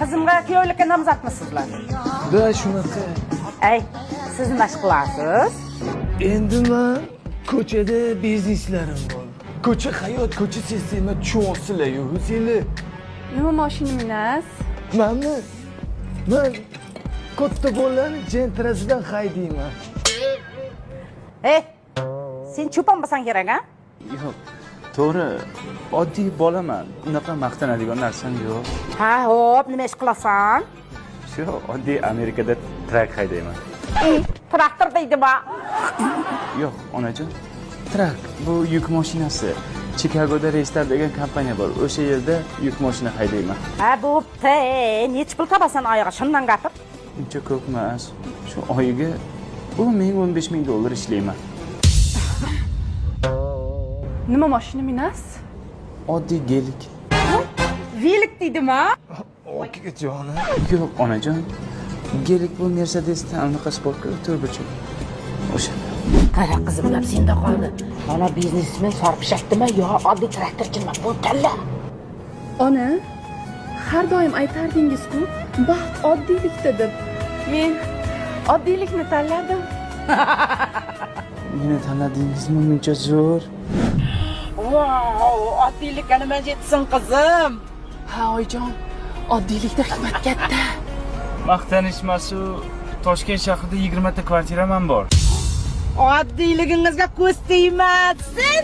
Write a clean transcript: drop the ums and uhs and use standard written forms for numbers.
Qizimga kuyovlikka nomzodmisizlar? Да, shunaqa. Ey, siz nima ish qilasiz? Endi man ko'chada bizneslarim bor. Ko'cha hayot, ko'cha sistema tushunyapsizlar-yu o'zinglar. Nima mashina minasiz? Manmi? Man katta bolalarni Gentrasidan haydayman. Ey, sen cho'pon bo'lsang kerak, a? Yo'q, to'g'ri, oddiy bolaman. Unaqa maqtanadigan narsam yo'q. Ha, hop, nima ish qilasan? Shu oddiy Amerikada truck haydayman. Traktor deydimi? Yo'q, onajon. Truck bu yuk mashinasi. Chikagoda Reystar degan kompaniya bor. O'sha yerda yuk mashina haydayman. Ha, bo'pti. Nechi pul topasan oyiga? Shundan gapir. Uncha ko'p emas. Shu oyiga 10 ming, 15 ming dollar ishlayman. Nima mashina minasiz? Oddiy Gelik. Velik deydimi? Okajonim. Yo'q, onajon. Gelik bu Mercedesdan anaqa sportga turbochi. O'sha. Qara, qizim, gap senda qoldi. Mana biznesmen sarpishakdimi yo oddiy traktorchimi? Bu tanla. Ona, har doim aytardingiz-ku, baxt oddiylikda deb. Men oddiylikni tanladim. Meni tanladingizmi, muncha zo'r? Vau, oddiylikka nima jetsin, qizim? Ha, oyijon, oddiylikda hikmat katta. Maqtanishmasu, Toshkent shahrida 20 ta kvartiram ham bor. Oddiyligingizga ko'z tegmasin.